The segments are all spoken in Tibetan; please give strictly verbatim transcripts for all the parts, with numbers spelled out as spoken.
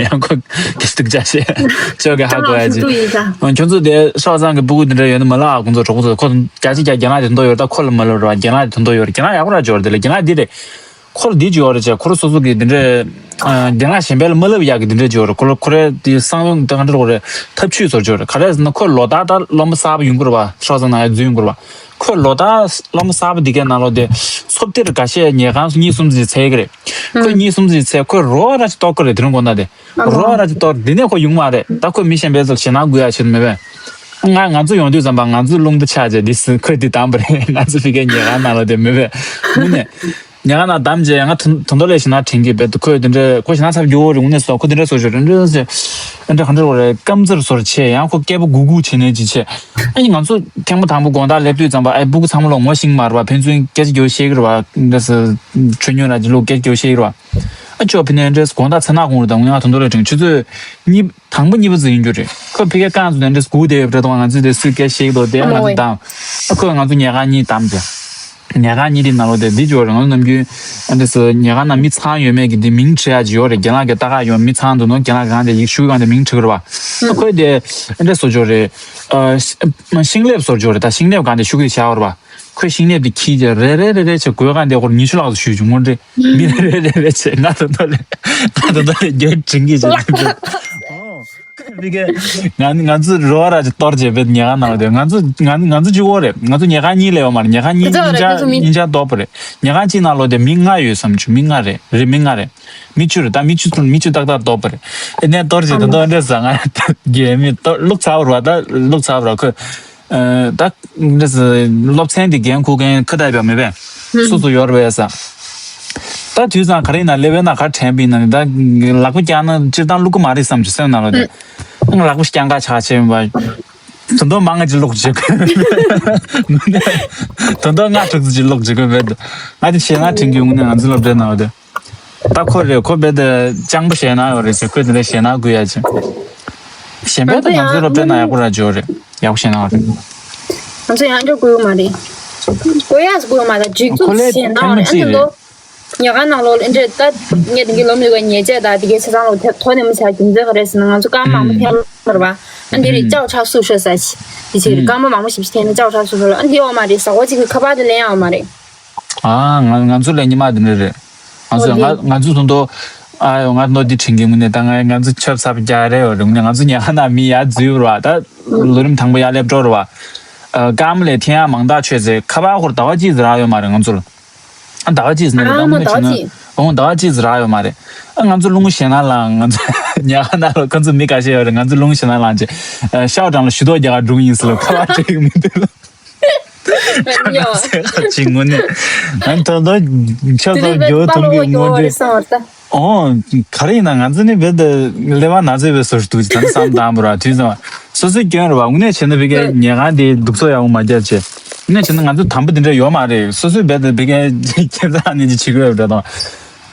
ཡང་ཁོ་གི་སྟུག་ཅག་བྱས། ཁྱོད་ཀྱི་ཧ་གོ་ཡ་ཅིག་ཁྱོད་ཚོ་དེ་སྲོག་བཟང་གི་སྤུ་གུ་དེ་འདྲ་ཡོད་ནི་མ་ལ་ཨ། ཁོང་ཚོ་གྲོགས་པོ་ཚོ་ཁོ་རྒྱ་ཆེ་རྒྱ་རྒྱ་ནག་དེ་དོན་དག་ཡོད་རེད། ད་ཁོ་ལ་མ་ལབ་ར། རྒྱ་ནག་དེ་དོན་དག་ཡོད་རེད། རྒྱ་ནག་ཡག་པོ་ར་ཅིག་ཡོད་རེད། དེ་རྒྱ་ནག་དེ་རེད། ཁོར་འདི་ཅིག་ཡོད་རེད་ཅེས། ཁོར་སོ་སོ་གི་འདི་འདྲའི་རྒན་ལགས་གཞན་པ་ལ་མ་ལབ་ཡག་གི་འདི་འདྲ་ཅིག་ཡོད་རེད། ཁོ་ལ་ཁོ་རའི་དེ་གསང་བའི་དེ་ག་འདྲ་རེད། ཐབས་ཇུས་བཟོ་ཅིག་ཡོད་རེད། ག་རེ་ཟེར་ན་ཁོས་ལོ་ལྟར་ད་སློབ་མ་གསར་པ་ཡོང་གི་རེད་བ། སྲོག་བཟང་ནང་ཡར་འཛུལ་ཡོང་གི་རེད་བ། ཁོས་ལོ་ལྟར་སློབ་མ་གསར་པ་འདི་གའི་ནང་ལོགས་དེ་ཚོགས་སྡེར་འགའ་ཤས་ཉལ་ཁང་གཉིས་གསུམ་ཙམ་ཅིག་འཚོལ་གི་རེད། ཁོས་གཉིས་གསུམ་ཙམ་ཅིག་འཚོལ། ཁོས་རོགས་ར་ཅིག་གཏོར་གི་རེད། དེ་རིང་དགོང་དག་དེ་རོགས་ར་ཅིག་གཏོར། འདི་ནས་ཁོ་ཡོང་མ་རེད། ད་ཁོས་མི་གཞན་པའི་ཚོར་ཞེད་སྣང་དགོས་ཡ་ཆེད་མེད་པས། ང་ང་ཚོ་ཡོང་དུས་ཙམ་པ་ང་ཚོའི་རླུང་རྟ་ཆག་བྱས་འདི་སུ་ཁོས་འདི་བདམས་པ་རེད། ང་ཚོ་ཕ་གིའི་ཉལ་ཁང་ནང་ལོགས་དེ་མེད་པས། དངོས་གནས། ཉལ་ཁང་ནང་བསྡམས་རྗེས་ཡང་ང་དོན་དོན་དག་ལས་ཞེད་སྣང་དྲན་གྱི་བས། ཁོས་དེ་འདྲ་ཁོ་ཞེད་སྣང་ཚ་པོ་རྒྱུ་བོ་རེད། དངོས་གནས་སོ་ཁོ་དེ་འདྲ་བཟོ་ཞོར་དེ་འདྲ་ཟེར། ཨ་འདྲ་ག་འདྲ་བོ་རེད། སྐམ་ཚར་བཟོ་བྱས་ཡང་ཁོ་སྐད་པོ་སྒུག་སྒུག་བྱས་ནས་ཅི་བྱས། ཨ་ནི་ང་ཚོ་ཐེངས་མ་དང་པོ་དགོང་དག་སླེབས་དུས་ཙམ་པ་ཨ་སྤུ་གུ་ཚང་མ་ལོ་ངོ་ཤེས་ཀྱི་མ་རེད་བ། ཕན་ཚུན་སྐད་ཆ་རྒྱག་ཤེས་ཀྱི་རེད་བ། འདྲ་ཟེར། ཆོས་ཉོན་ལ་ལོ་སྐད་ཆ་རྒྱག་ཤེས་ཀྱི་རེད་བ། ཨ་ཅོ་ཕི་ནས་འདྲ་དགོང་དག་ཚ་ནག་གུང་རེད། ད་ངོ་ཡང་དོན་དག་ལས་དྲན། ཆུ་ཚོད་གཉིས། དང་པོ་གཉིས་པ་ཙམ་ཡིན་རྒྱུ་རེད། ཁོས་ཕ་གིའི་རྐང་བཙུགས་ནས་འདྲ་སྒུག་བསྡད་ཡོད་པ་འདྲ་འདུག་ང་ཚོས་དེ་སུས་སྐད་བཤད་ཀྱི་འདུག་དེ་ང་ཚོས་བདམས། ཨ་ཁོས་ང་ཚོ་ཉལ་ཁང་གཉིས་བདམས་ཏེ། ཉལ་ཁང་གཉིས་དེའི་ནང་ལོགས་དེ་འདི་ཅོ་རེད། ང་ཚོ་ནམ་རྒྱུན་ཨ་འདྲ་སུ་ཉལ་ཁང་ནང་མི་ཚང་ཡོད་མེད་ཀྱི་དེ་མིང་བྲིས་ཡ་ཅིག་ཡོད་རེད། རྒན་ལགས་ཀྱི་ལྟ་ག་ཡོང་མི་ཚང་འདུག་ནོ། རྒན་ལགས་གང་དེ་ཡིག་ཤུགས་གང་དེ་མིང་བྲིས་ཀྱི་རེད་བ། ཨ་ཁོས་དེ་ཨ་འདྲ་སུ་ཅོ་རེད། ཨ་ཤིང་ལེབ་བཟོ་ཅོ་རེད། ད་ཤིང་ལེབ་གང་དེ་ཤུགས་ཀྱིས་བྱ་བ་རེད་བ། ཁོས་ཤིང་ལེབ་དེ་ཁྱེར་རྗེས་རེ་རེ་རེ་རེ་བྱས་གོས་གང་དེ་སྐོར་ཉི་ཤུ་ལྷག་ཙམ་གཞུས་བྱུང་། དངོས་འབྲེལ་མི་རེ་རེ་རེ་རེ་བྱས། ང་དོན་དག་ལས་ང་དོན་དག་ལས་རྒྱུན་དྲིན་གྱིས་བྱས། ཨོ། མི་གེ། ང་ང་ཚོ་རོ་ར་ཅིག་གཏོར་བྱས་བེད་ཉལ་ཁང་ནང་ལ་དེ་ང་ཚོ་ང་ང་ཚོ་གཅིག་པོ་རེད། ང་ཚོ་ཉལ་ཁང་གཉིས་ལས་ཡོད་མ་རེད། ཉལ་ཁང་གཉིས་གཉིས་ཆ་གཉིས་ཆ་གཏོར་པ་རེད། ཉལ་ཁང་གཅིག་ནང་ལོགས་དེ་མི་ལྔ་ཡོད་བསམ་བྱུང་། མི་ལྔ་རེད། རེད། མི་ལྔ་རེད། མི་བཅུ་རེད། ད་མི་བཅུ་ཚོ་མི་བཅུ་ཏག་ཏག་གཏོར་པ་རེད། ཨེ་ནས་གཏོར་བྱས་ད་དོ་འདྲ་ཟ་ང་རྒྱལ་མི་གཏོར་བླུགས་ཚར་བ་རེད་བ། ད་བླུགས་ཚར་བ་རེད། ཁོས་ད་འདྲ་ཟ་སློབ་ཚན་དེ་འགན་འཁུར་མཁན་ཁ་བརྡ་པ་མེད་པས། སོ་སོ་ཡོད་རེད་བས་ས། ད་དུས་སང་ག་རེ་ཡིན་ན་སླེབས་པའི་ནང་ག་དྲན་པ་ཡིན་ན་ནི་ད་ལག་པ་བཀྱག་ན་སྤྱིར་བཏང་བླུག་གི་མ་རེད་བསམ་གྱི་སེམས་ནང་ལ་དེ། ང་ལག་པ་བཀྱག་འགའ་ཆག་ཆེ་ཡིན་པ། དོན་དག་མང་ང་ཅིག་བླུག་བྱེད་དགོས། དོན་དག་ང་དྲུག་ཙམ་ཅིག་བླུག་བྱེད་དགོས་མེད། ང་དེ་ཞེད་སྣང་དྲན་གྱི་ཡོང་ནས་ང་ཚོའི་སློབ་གྲྭའི་ནང་དེ། ད་ཁོ་རེད། ཁོ་རྦད་དེ་སྤྱང་པོ་ཞེད་སྣང་ཡོད་རེད་ཟེར། ཁོས་དེ་འདྲ་ཞེད་སྣང་དགོས་ཡ་ཅིག་གཞན་པས་ད་ང་ཚོའི་སློབ་གྲྭའི་ནང་ཡག་པོ་ར་འཇོག་རེད། ཡག་པོ་ཞེད་སྣང་རེད། ང་ཚོ་ཡང་འདྲ་དགོས་ཡོད་མ་རེད། དགོས་ཡག་དགོས་ཡོད་མ་རེད། སྒྲིག་ཁོ་ལས་འཛུགས་ཞེད་སྣང་ཐེངས་མ་རེད། ཨ་གཅིག་འདི་ལོ། རེད། ཉལ་ཁང་ནང་ལོགས་ལ་འདྲེ་ད་ངས་དེང་གི་ལོ་མི་ག་ཉལ་ཆས་དང་དེ་གའི་ཆ་ཚང་ལོ་ཐོ་ནས་མི་ཆ་རྒྱུ་མཚན་ག་རེ་ཟེར་ན་ང་ཚོ་སྐར་མ་མང་པོ་ཐེབས་མ་རེད་བ། ཨ་འདི་རེད། ཅའོ་ཁྲག་སུ་ཤོ་ས་ཆི་དེ་ཆི་རེད། སྐར་མ་མང་པོ་ཞིབ་ཞིབ་ཐེབས་ནས་ཅའོ་ཁྲག་སུ་ཤོ་ལ་ཨ་འདི་ཡོད་མ་རེད། ཟ་འོ་གཅིག་གི་ཁ་པར་དེ་ལེན་ཡོད་མ་རེད། ཨ་ང་ང་ཚོ་ལས་ཉི་མ་དེ་འདྲ་རེད། ང་ཚོ་ང་ང་ཚོ་དུང་དུ་ཨ་ཡོ་ང་ནོ་དེ་དྲན་གི་ངུ་ནས་ད་ང་ང་ཚོ་ཆབ་ཚབ་རྒྱ་རེ་ཡོད་རེད། ངུ་ནས་ང་ཚོ་ཉལ་ཁང་ནང་མི་ཡར་འཛུལ་བ་རེད་བ། ད་ལོ་རིམ་དང་པོ་ཡར་སླེབས་འགྲོ་རེད་བ། ཨ་སྐར་མ་ལས་ཐེངས་ཡང་མང་ཐག་ཆོད་ཚེ་ཁ་པར་ཧོར་ཟླ་བ་གཅིག་ཟེར་རག་ཡོད་མ་རེད་ང་ཚོར། ཟླ་བ་གཅིག་ཟིན་ནས་ད་ཨ་མ་མུ་ཟླ་བ་ནས་བྱས་ན་གཅིག་ཨོང་ཟླ་བ་གཅིག་ཟིན་རག་ཡོད་མ་རེད། ཨ་ང་ཚོ་རླུང་ཞེད་སྣང་ལངས། ང་ཚོ་ཉལ་ཁང་ནང་ལ་ཁོ་ཚོ་མི་ཁ་ཤས་ཡོད་རེད། ང་ཚོ་རླུང་ཞེད་སྣང་ལངས་བྱས་ཤའོ་ཀྲང་ལ་ཞུ་གཏུག་རྒྱག་ག་འགྲོ་གི་ཡིན་ཟེར་ལ་ཁ་པར་སྤྲད་ཀྱི་མི་འདུག་ལ། ང་ཚོ་ཁ་ཅིག་ངུ་ནས་ང་ཐོ་ཐོ་རྒྱོ་ཐུང་གི་ངོ་འདྲི། ཨོ། ག་རེ་ཡིན་ན་ང་ཚོ་ནི་བེད་ལེ་བ་ན་ཚེ་བེད་སོར་དུ་ཅི་ད་བསམ་དང་པོ་ར་དུས་ཙམ་སོ་སོའི་སྐྱོན་རེད་བ། དངོས་གནས་བྱས་ན་བི་གའི་ཉལ་ཁང་དེ་འདུག་སོ་ཡག་པོ་མ་རྒྱབ་བྱས། དངོས་གནས་བྱས་ན་ང་ཚོ་དམ་པོ་དེ་འདྲ་ཡོད་མ་རེད། སོ་སོའི་བེད་དེ་བི་གའི་ཁྱེད་ཚ་ནི་ཅི་བྱེད་དགོས་རེད་དང་།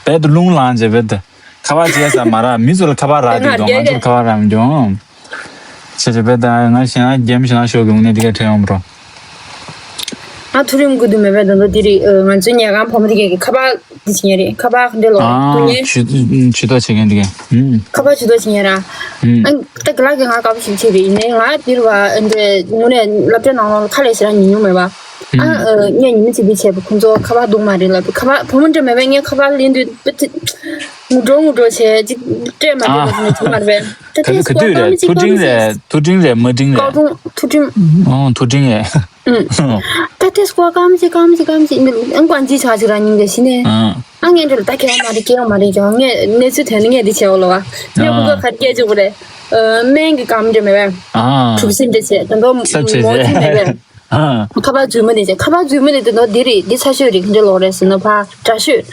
བེད་དུ་རླུང་ལངས་བྱས་བེད་དུ་ཁ་པར་བྱས་ས་མ་ར་མི་ཚོ་ལ་ཁ་པར་རག་དུས་དང་ང་ཚོར་ཁ་པར་རག་མི་འགྱོང་། བྱས་བྱས་བེད་དུ་ང་ཞེད་སྣང་རྒྱ་མི་ཞེད་སྣང་ཤོར་གི་དངོས་གནས་དེ་གའི་ཁྲེལ་ཡོང་མི་རོ། ང་མཐོ་རིམ་དགོས་དུ་མེད་པའི་དོན་དུ་དེ་རིང་ང་ཚོའི་ཉལ་ཁང་བུ་མོ་དེ་གའི་ཁ་པར་འདི་བྱེད་མཁན་རེད། ཁ་པར་འདི་ལོག་ཐུག་མཁན། ཇུས་གཏོགས་བྱེད་མཁན་དེ་གའི། ཁ་པར་ཇུས་གཏོགས་བྱེད་མཁན་ར། ཨ་ད་ག་ལ་གི་ང་དགའ་པོ་ཞིག་བྱེད་རེད། ཡིན་ནའི་ང་འདིར་བ་འདི་དངོས་གནས་སློབ་གྲྭའི་ནང་ལོགས་ཁ་ལས་ཞེ་དྲག་ཉན་མྱོང་མེད་པ། ཨ་ངས་ཉི་མ་གཅིག་འདི་བྱས་པ་ཁོང་ཚོ་ཁ་པར་འདུག་མ་རེད་ལབ། ཁ་པར་བུ་མོ་འདྲ་མེད་པས་ངས་ཁ་པར་ལེན་དུས་ངུ་འགྲོ་ངུ་འགྲོ་བྱས་ཅིག་སྤྲད་མ་སྤྲད་པ་ཟེར་ནས་བྱུང་མ་རེད་པས། ད་དེ་ག་དུས་སྐོར་རེད། སྐར་མ་གཅིག་ཐུགས་སྐར་མ་ཁྲིམས་རེད། གཅིག་ཐུགས་ཁྲིམས་རེད། མ་ཁྲིམས་རེད། སྐར་ཐུང་ཐུགས་ཁྲིམས། ཨོ་ཐུགས་ཁྲིམས་རེད། ད་དེ་སྐོར་སྐར་མ་གཅིག་སྐར་མ་གཅིག་སྐར་མ་གཅིག་ཨང་ཀོང་ཅི་ཆ་ཅིག་རང་ཉིན་གྱི་ཕྱི་ནས་ཨ་ངས་འདྲ་ལ་ད་ཁྱེད་མ་རེད་ཁྱེད་མ་རེད་ཀྱང་ངས་གནས་ཚུལ་དོན་ནི་ངས་འདི་བྱས་འོ་ལོ་བ་ངས་ཁོ་ཚོ་ག་རེ་སྐད་ཅིག་པོ་རེད། སྨན་གྱི་སྐར་མ་འདྲ་མེད་པས། གྲུབ་ཕྱིན་འདྲ་བྱས་ད་དོ་མོ་ཚིག་མེད་པས། ཁ་པར་འཛུལ་མ་ནས་བྱས་ཁ་པར་འཛུལ་མ་ནས་དེ་ནོ་འདི་རེད་འདི་ཚ་ཤོས་རེད་ག་འདྲ་ལོ་རེད་ཟེར་ན་ཕ་དྲག་ཤོས།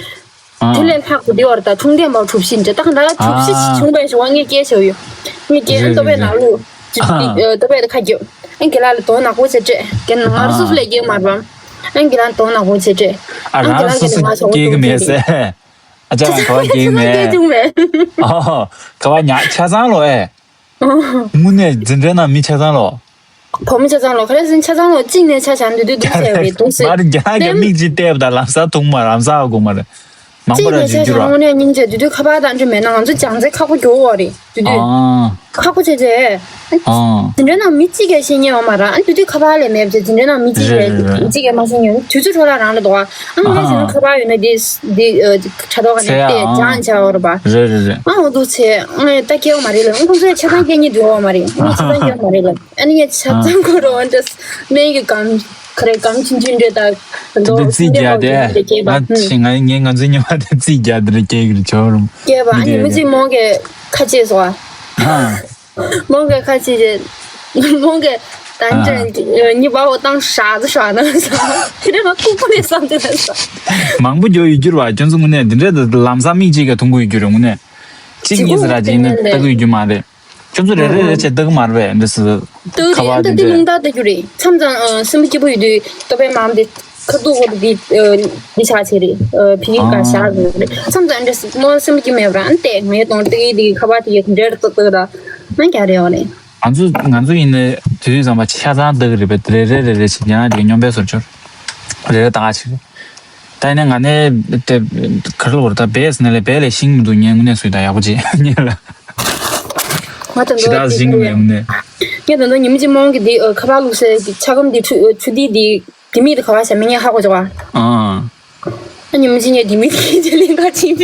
དེ་ལས་ལྷག་པ་འདི་བར་ད་འཁྲུངས་ལྡན་པ་གྲུབ་ཕྱིན་འདྲ་ད་ག་འདྲ་གྲུབ་ཕྱིན་བྱུང་བའི་ཞོགས་ངས་སྐད་ཆ་ཡོད། ངས་སྐད་ཨ་ཏོ་པའི་ནང་ལུགས། ཨ་ཏོ་པའི་ཁ་རྒྱུ། ཨན་གྱི་ལ་ལ་དོ་ནག་པོ་བྱེད་སྤྲད་ཀྱི་ང་རང་སོ་སོ་ལས་རྒྱུ་མ་རུང་། ཨན་གྱི་ལ་དོ་ནག་པོ་བྱེད་སྤྲད། ཨ་ཨན་གྱི་རང་ལ་སོ་སོ་ང་ཞོགས་སྐྱེ་གི་མེད་ཟེར། ཨ་ཅག་ཁ་བ་སྐྱེ་གི་མེད། ཨོ་ཁ་བ་ཉག་ཆ་ཚང་ལོ་ཨེ། དངོས་གནས་འཛིན་གྲྭའི་ནང་མི་ཆ་ཚང་ལོ། བུ་མོ་ཆ་ཚང་ལོ་ག་རེ་ཟིན་ཆ་ཚང་ལོ་གཅིག་ནས་ཆ་ཆ་འདུས་འདུས་འདུས་ཟེར་བའི་འདུག་ཟེར། མར་རྒྱ་ནག་གི་མིག་ཅིག་བལྟས་པ་དང་ལམ་སང་ཐུག་མ་རམ་ས་གོ་མ་རེད། མང་པོ་ར་ཅིག་འགྱུར་བ། དངོས་གནས་སྙིང་རྗེ། དེ་དུས་ཁ་པར་དང་འདྲ་མེད་ན་ང་ཚོ་སྦྱང་ཚེ་ཁག་པོ་འགྱུར་བ་རེད། དེ་དུས་ཨ་ཁག་པོ་བྱས་རྗེས། ཨ་དེ་འདྲ་ན་མི་གཅིག་གིས་ཤེས་ཉན་ཡོད་མ་རེད། ཨ་དེ་དུས་ཁ་པར་ལས་མེད་པ་བྱས། དེ་འདྲ་ན་མི་གཅིག་རེད། རེད་རེད། མི་གཅིག་གིས་མ་ཤེས་ཉན། དུས་ཚོད་འཕྲོ་བརླག་རང་རེད་འདུག་ཨ་ང་ལས་བྱས་ན་ཨ་ཁ་པར་ཡོད་ན་དེ་དེ་ཨ་དྲ་ཐོག་ག་ནས་ཚེ་བལྟས་ཨ་སྦྱང་བྱ་བ་རེད་པ། རེད་རེད་རེད། ཨ་འོ་འདུག་ཚེ་ཨ་ད་སྐྱེ་བ་མ་རེད་ལ། ཨ་ཁོང་ཚོས་ཆ་ཚང་སྐྱེ་སྙིང་འདོད་ཡོད་མ་རེད། ངས་ཆ་ཚང་སྐྱེ་བ་མ་རེད་ལ། ཨ་ནི་ངས་ཆ་ཚང་ཁོ་རང་འདྲ་སྨན་གྱི་སྒམ་ག་རེ་སྒམ་ཆུང་ཆུང་འདྲ་དང་དེ་མདོག་རྩིས་རྒྱག་སྟེ། སྐྱེས་པ། ང་ཆེ་ང་ངས་ང་ཚོའི་ཉི་མ་དེ་རྩིས་རྒྱག་དེ་རེ་སྐྱེ་གི་རེད་ཆོག་རུང་། སྐྱེས་པ། ཨ་ནི་མི་ཚེ་མོང་གི་ཁ་ཕྱེ་སོང་ཨ། མོང་གི་ཁ་ཕྱེ་རྗེས་མོང་གི་ད་འདྲ་ཉི་བ་འོ་བཏང་ཧྲ་ཙི་ཧྲ་ན་ས་དེ་རེ་ང་ལྐུགས་པ་རེད་བསམ་དེ་ན་ས། མང་པོ་འགྱོ་ཡོད་རྒྱུ་རེད་པ། ཁྱོད་ཚོ་དངོས་གནས་འདི་འདྲ་དེ་ལམ་སང་མིག་གཅིག་གིས་མཐོང་གི་ཡོད་རྒྱུ་རེད། དངོས་གནས་གཅིག་གཉིས་ཟེར་ར་ཅིག་ཡིན་ན་ལྟ་གི་ཡོད་རྒྱུ་མ་རེད། ཁྱོད་ཚོ་རེ་རེ་རེ་བྱས་ལྟ་གི་མ་རེད་པས། འདི་སི་ལྟ་གི་ཁ་རེད། པར་ཨ་འདི་དེ་འདྲ་རླུང་རྟ་ལྟ་རྒྱུ་རེད། མཚམས་མཚམས་ཨ་སེམས་པ་སྐྱིད་པོ་ཡོད་དུས་ལྟོ་ཕད་མང་དེ་ཁ་ཐུག་གོ་དེ་དེ་ཆགས་ཆེ་རེད། ཨ་ཕི་གི་ག་ཤ་རེད། མཚམས་མཚམས་འདྲ་སི་མོ་སེམས་པ་སྐྱིད་མེད་པ་རང་བལྟས་མེད་གཏོང་ལྟ་གི་དེ་ཁ་པར་དེ་གི་འདྲེར་ལྟ་ལྟ་ར་མ་རྒྱ་རེད་ཡོང་རེད། ང་ཚོ་ང་ཚོ་ཡིན་ནའི་དུས་ཚོད་ཙམ་པ་ཆ་ཚང་ལྟ་གི་རེད་པས། དེ་རེ་རེ་རེ་རེ་བྱས་རྒྱ་ནག་དེ་གི་སྨྱོན་པའི་ཟུར་ཆོར་རེ་རེ་ལྟ་ག་ཆེ་རེད། ད་ཡིན་ན་ང་ནས་དེ་ག་རེ་ལབ་དགོས་རེད། ད་བས་ནས་ལས་བས་ལས་ཤིང་མི་འདུག་ངས་དངོས་གནས་སུ་ད་ཡག་པོ་བྱེད་ངས་ལ། ང་ད་ཞེ་དྲག་ཤིང་མི་ཡོང་ནས། ངས་ད་དུང་ཉི་མ་གཅིག་མོང་གི་འདི་ཨ་ཁ་པར་བླུགས་སའི་གི་ཆ་སྒམ་འདི་ཆུ་ཆུ་ཐིགས་འདི་ལྡེ་མིག་འདི་ག་པར་བཞག་མིན་ངས་ཧ་གོ་བྱུང་བ། ཨ་ཨ་ཉི་མ་གཅིག་ངས་ལྡེ་མིག་འདི་ལེན་ག་ཕྱིན་པ།